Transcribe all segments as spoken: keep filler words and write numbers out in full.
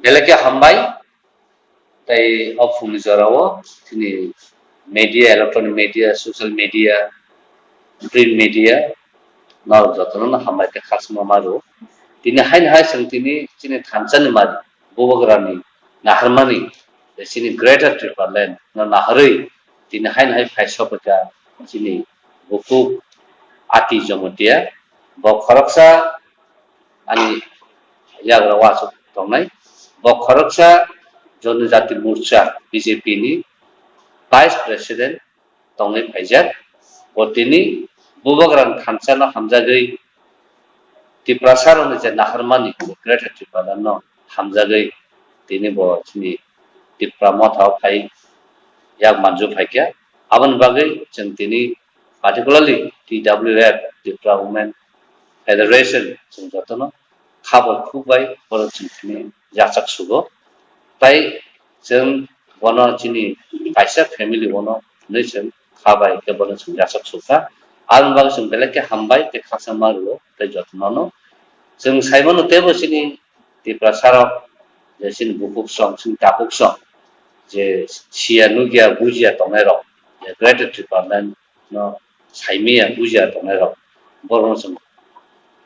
Belai khe hambai, tei o phungni jorao chini media, electronic media, social media, print media, norok jotono no hambai tei khakchangma ma rwo. Tini haino hai chwng tini chini thansa ni mari, Bubagrani naharmani, tei chini Greater Tipraland no naharwi tini haino hai phai sokphaikha chini bukhuk Ati Jamatia, bo khoroksa ani yagra uansuk tongnai. Bo khoroksa Jonojati Morcha, B J P ni Vice President tongwi phaijak. Bo tini Bubagrani thansa no hamjagwi Tiprasa rokni je naharmani Greater Tipraland no hamjagwi tini bo chini Tipra Motha o phai yak manju phaikha. Aboni bagwi chwng tini particularly T W F, Tipra Women Federation, chwng jotono kha bai khuk bai borok chwng tini yachak sugo. Tai chwng bono chini kaisa family bono hwnwi chwng kha bai khe bono chwng yachak sukha. Aboni bagwi chwng belai khe hambai tei khakchangma rwo tei jotono no. Chwng sai mano teibo chini Tiprasa rok je chini bukhuk song, chini takhuk song je siya nukya bujiya tongnai rok, je Greater Tipraland no saimaya bujiya tongnai rok, borokno chwng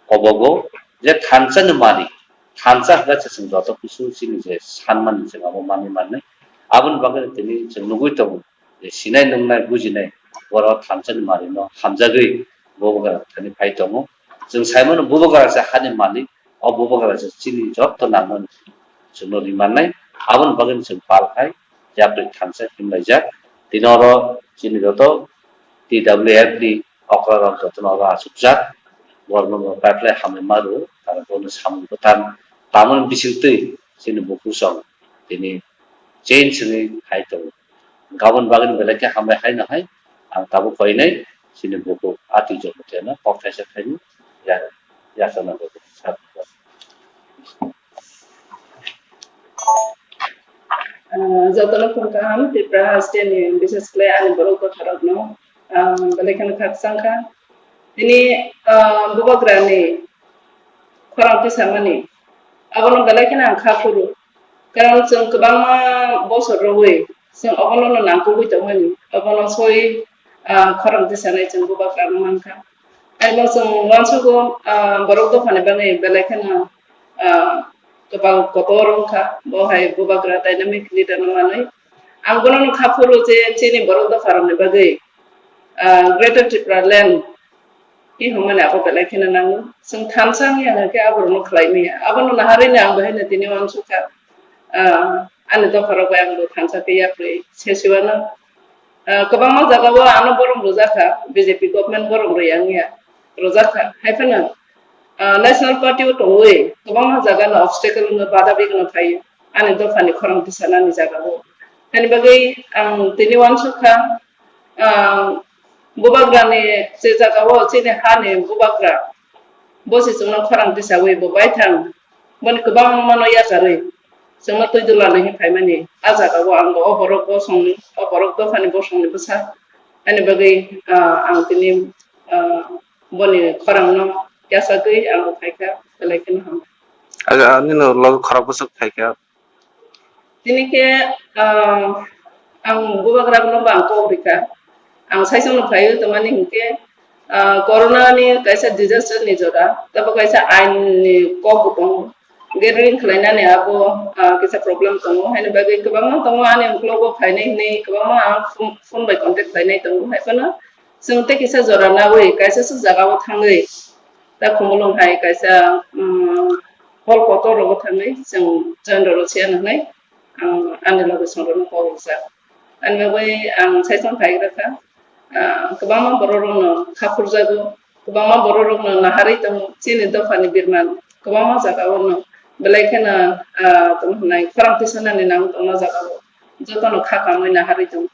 kobogo je thansa ni mari, thansa hwnkhe se chwng joto kisu chini je sanmani chwng abo manwi mannai. Aboni bagwi tini chwng nugwi tongo je sinai nungnai bujinai borok thansa ni mari no hamjagwi Bubagra thani phai tongo. Chwng sai mano Bubagra se hani malik, o Bubagra se chini joto nangmani chwngno ri mannai. Aboni bagwi chwng pal khai yapri thansa himlaijak. Tini oro chini joto T W F ni okra rok jotono oro achukjak. Borokno bo pipeline hamwi ma rwo, aro bono samung kwthang tamoni bisingtwi chini bukhuk song tini change wngwi hai tongo. Gabon bagwino belai khe hambai haino hai ang tabuk koinai chini bukhuk Ati Jamatia no kok thaisa khaini ya-, yachana bagwi. Ah, jotono khum kaham Tripura haste ni, bises khlai ani borok dopha rok no, ah, belai kheno khakchang kha. Tini, ah, Bubagra ni khorang tisamani, abono belai kheno ang kha phuru. Karon chwng kwbangma bosor rwui chwng obono no nangkukgwi tongmani, obono soi, ah, khorang tisanai chwng Bubagra no mankha. Aino chwng uansukgo, ah, borok dophani bagwi belai kheno, ah, kwbang kotor wngkha, bo hai Bubagra dynamic leader no manwi. Ang bono no kha phuru je chini borok dopha rokni bagwi, ah, Greater Tripura Land, I hwnmani abo belai kheno nango. Chwng thansa wngya hwnkhe aborokno khlai manya. Abono naharwi no ang bahai no tini uansukha. Ah, ani dopharok bai ang bo thansa khe yapri sesiwano. Ah, kwbangma jagao ano borom rwjakha, B J P government borom rwya wngya rwjakha. Hai phano, ah, National Party o tongwi kwbangma jaga no obstacle wngwi bada bigno phaio. Ani dophani khorang tisanani jagao. Ani bagwi ang tini uansukha, ah, Bubagrani je jagao chini hani bubagra, bo se chwngno khorang tisawi bo baithang, boni kwbangmano yacharwi chwngno twi dula lwi phaimani. A jagao ang bo o borok bosongni, o borok dophani bosongni bwsa, ani bagwi, ah, ang tini, ah, boni khorangno yachagwi ang bo phaikha, belai kheno hambai. Aga, nini logi khorok bwswk phaikha? Tini khe, ah, ang bubagra no bo ang kok rikha. Ang saichung no phaiwi tongmani hinkhe, ah, corona ni kaisa disaster ni jora, tabo kaisa ain ni kok bo tongo. Gathering khlainani abo, ah, kisa problem tongo. Haini bagwi kwbangma tongo ani uklogo phainai hinwi kwbangma ang phone, phone bai contact khlainai tongo. Hai phano chwng tei kisa jora nawi kaisa swk jagao thangwi ta Khumulwng hai kaisa, um, hall kotor rogo thangwi chwng join rwrw siya hwnwi ang ani loge songrokno kok rijak. Ani bagwi ang saichung phaigra kha, ah, kwbangma borok rokno kha phurjago, kwbangma borok rokno naharwi tongo, chini dophani birman kwbangma jagao no belai kheno, ah, tamo hwnai khorang tisanani nang tongma jagao jotono kha kamwi naharwi tongo.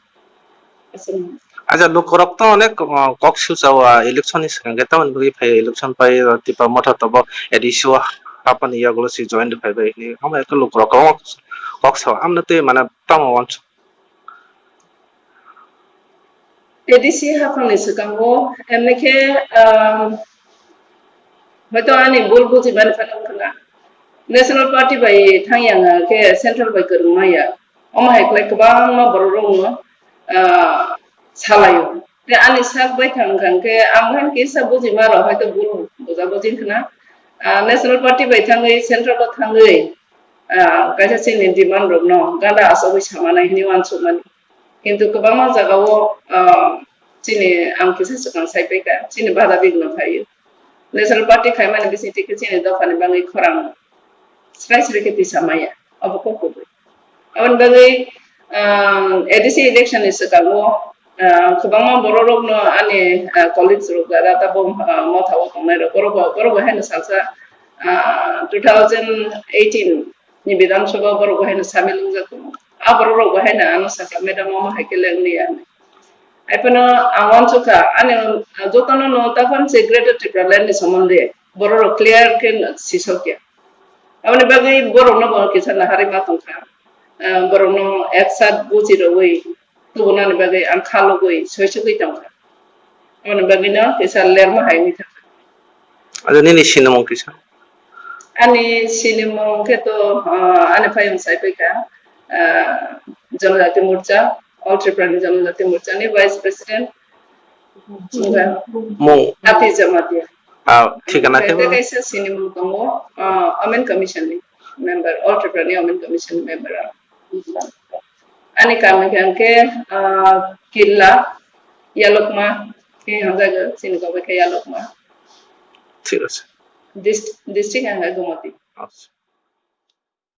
Acha lukurok to onek, uh, kok sujao, ah, election ni swkang khe tamoni bagwi phai election pai, uh, Tipra Motha tobo A D C o hapani yagulo si join rwphai bai hinwi. Omo ekhe lukurok kok, kok sao amno twi mane tamo uansuk. A D C haphangni swkango emni khe, um, hoito ani bul bujibani phano wngkha na. National Party bai thang yang khe central bai kwrwng maya. Omo hai khlai kwbangma borok rokno, ah, salaio. Tei ani sak bai thang thang khe ang hai kisa bujima rok hai to bul buja bujing khna. Ah, National Party bai thangwi central o thangwi, ah, kaisa chini demand rokno ganda asogwi samanai hwnwi uansukmani. Kintu kwbangma jagao, ah, chini ang kisa swkang sai paikha, chini bada bigno phaio. National Party khaimani bisingtwi khe chini dophani bagwi khorang srai srai khe tisa maya, obo kok kubui. Aboni bagwi, ah, A D C election ni swkango, ah, kwbangma borok rokno ani, ah, colleagues rok jara tabuk, ah, motha o tongnai rok, borok bo, borok bo haino salsa, ah, two thousand eighteen ni Bidhan Sabha borok bo haino samil wngjak tongo. A borok rok bo haino ano sakha, "Madam, omo hai khe leng liya," hinwi. Haiphano ang uansukha, ani, ah, jotono no taphang se Greater Tipraland ni somonde borok rok clear khe sisokya. Aboni bagwi borokno bo kisa naharwi ma tongkha. Ah, borokno ek sat buji rogwi tubunani bagwi ang khalugwi soisogwi tongkha. Aboni bagwino kisa lerma hai wngwi thangkha. Acha nini sinimung kisa? Ani sinimung khe to, ah, ani phayung sai paikha, ah, Janajati Morcha, All Tripura ni Janajati Morcha ni Vice President. Mung? Ati Jamatia. Ah, thikana khe bo? Tei kaisa sinimung tongo, ah, Women Commission ni member, All Tripura ni Women Commission ni member. Ani kami khe hwnkhe, ah, Killa, Yalokma, khe hamjago, chini kok bai khe Yalokma. Thik ache. Dist-, district hwnkhe Gumati. Acha.